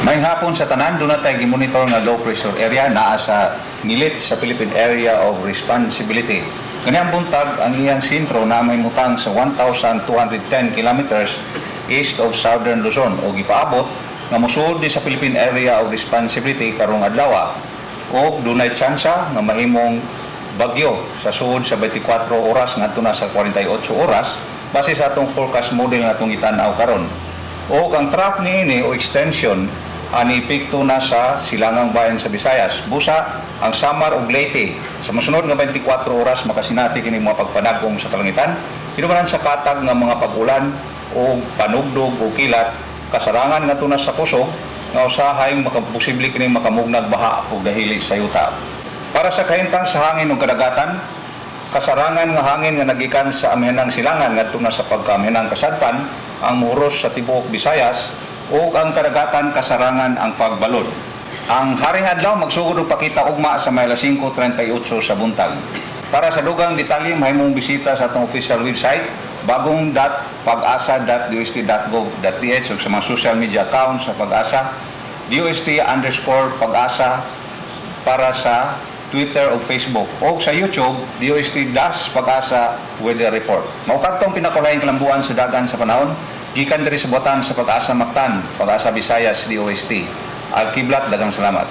Maayong hapon sa tanan, duna tay gimonitor nga low pressure area naa sa ngilit sa Philippine Area of Responsibility. Kaniyang buntag, ang iyang sentro na mahimutang sa 1,210 kilometers east of southern Luzon o gipaabot nga mosuod ni sa Philippine Area of Responsibility karong adlaw o dunay tsansa nga mahimong bagyo sa suod sa 24 oras ngadto na sa 48 oras base sa atong forecast model nga atong gitan-aw karon. O ang track niini o extension ani epekto na sa silangang bayan sa Visayas. Busa ang Samar ug Leyte sa mosunod nga 24 oras makasinati kini mga pagpanagom sa kalangitan hinumanan sa katag nga mga pag-ulan o panugdog o kilat kasarangan nga na sa kusog nga usahay makaposible kini makamugnag baha o dahili sa yuta. Para sa kahintang sa hangin ug kadagatan, kasarangan nga hangin nga nagikan sa amihanang silangan ngadto na sa pagkaamihanang kasadpan ang muhuros sa tibuok Visayas ug ang kadagatan kasarangan ang pagbalod. Ang haring adlaw magsugod og pakita ugma sa may alas 5:38 sa buntag. Para sa dugang detalye, mahimong bisita sa atong official website bagong.pagasa.dost.gov.ph ug sa mga social media accounts sa Pag-asa, DOST_Pag-asa para sa Twitter o Facebook o sa YouTube, DOST-Pag-asa Weather Report. Mao kadtong pinakulahing kalambuan sa dagan sa panahon gikan diri sa buhatan sa Pag-asa Mactan, Pag-asa Visayas, DOST. Al Kiblat, daghang salamat.